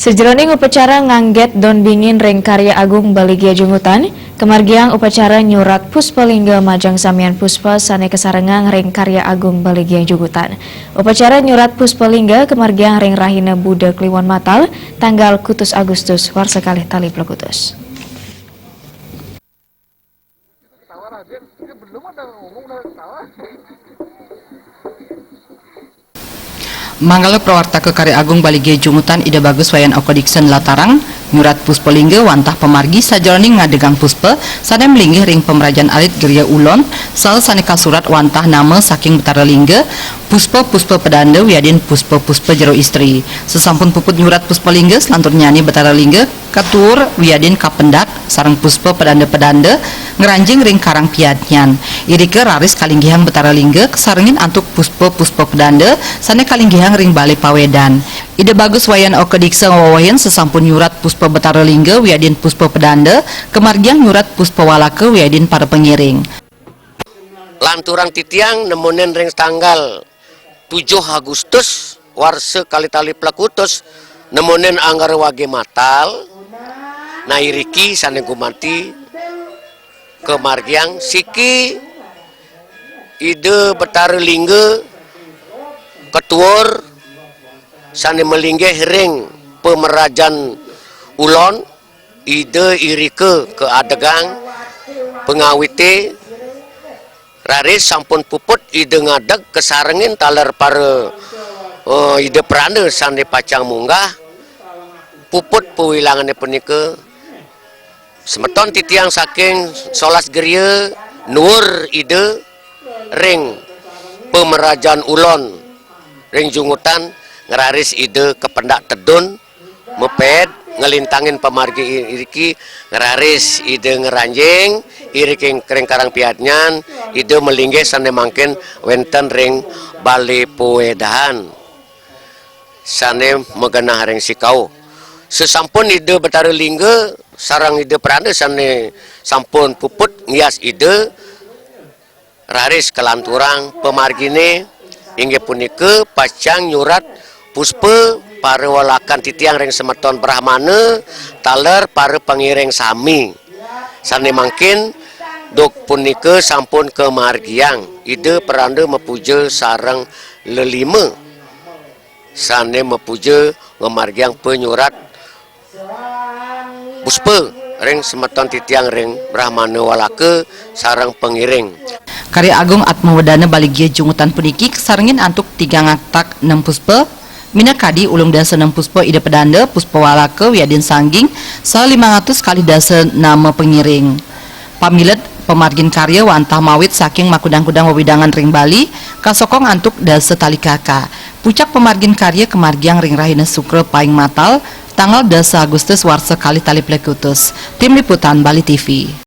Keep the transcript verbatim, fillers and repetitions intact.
Sajeroning upacara nganggét don bingin ring Karya Agung Baligia Jungutan, kamargiang upacara nyurat puspa lingga majeng samian puspa sané kasarengang ring Karya Agung Baligia Jungutan. Upacara nyurat puspa lingga kamargiang ring rahina Buda Kliwon Matal, tanggal kutus Agustus, warsa kalih tali plekutus. Manggala prawartaka Karya Agung Baligia Jungutan Ida Bagus Wayan Oka Diksen latarang, nyurat puspa lingga wantah pamargi sajeroning ngadegang puspa sané malinggih ring pamrajan alit griya ulon, saha sané kasurat wantah nama saking Betara Lingga, puspa-puspa pedanda wiadin puspa-puspa jero istri. Sasampun puput nyurat puspa lingga, salanturnyané Betara Lingga katuur wiadin kapendak sareng puspa pedanda-pedanda ngranjing ring karang piadnyan. Irika raris kalinggihang Betara Lingga kasarengin antuk puspa-puspa pedanda sané kalinggihang ring balé pawedan. Ida Bagus Wayan Oka Diksa ngawewehin sasampun nyurat puspa Betara Lingga wiadin puspa pedanda, kamargiang nyurat puspa walaka wiadin para pangiring. Lanturang titiang nemonin ring tanggal tujuh Agustus warsa kalih tali plekutus, nemonin anggara wagé matal, nah iriki sané gumanti kamargiang siki Ida Betara Lingga katuur sané malinggih ring pamrajan ulon, Ida irika kaadegang pangawité, raris sampun puput Ida ngadeg kasarengin taler para, eh, Ida Pranda sané pacang munggah, puput pawilangané punika. Semeton titiang saking solas griya nuur Ida ring pamrajan ulon ring Jungutan, ngraris Ida kapendak tedun, maped nglintangin pamargi i-, iriki, ngraris Ida ngranjing iriki ring karang piadnyan, Ida malinggih sané mangkin wénten ring balé pawedahan sané magenah ring sikau. Sasampun Ida Betara Lingga sareng Ida Pranda sané sampun puput ngias Ida, raris kalanturang pamarginé, inggih punika pacang nyurat puspa parawalakan titiang ring semeton Brahmana taler para pangiring sami. Sané mangkin duk punika sampun kamargiang, Ida Pranda mapuja sareng lelima sané mapuja ngamargiang panyurat puspa ring semeton titiang ring Brahmana Walaka sareng pangiring. Karya Agung Atma Wedana Baligia Jungutan puniki kasarengin antuk tigang atak nem puspa, minakadi ulung dasa nem puspa Ida Pedanda, puspa walaka wiadin sangging, saha limang atus kalih dasa nama pangiring. Pamilet pamargin karya wantah mawit saking makudang-kudang wewidangan ring Bali, kasokong antuk dasa tali kaka. Pucak pamargin karya kamargiang ring rahina Sukra paing matal, tanggal dasa Agustus warsa kalih tali plekutus. Tim Liputan Bali T V.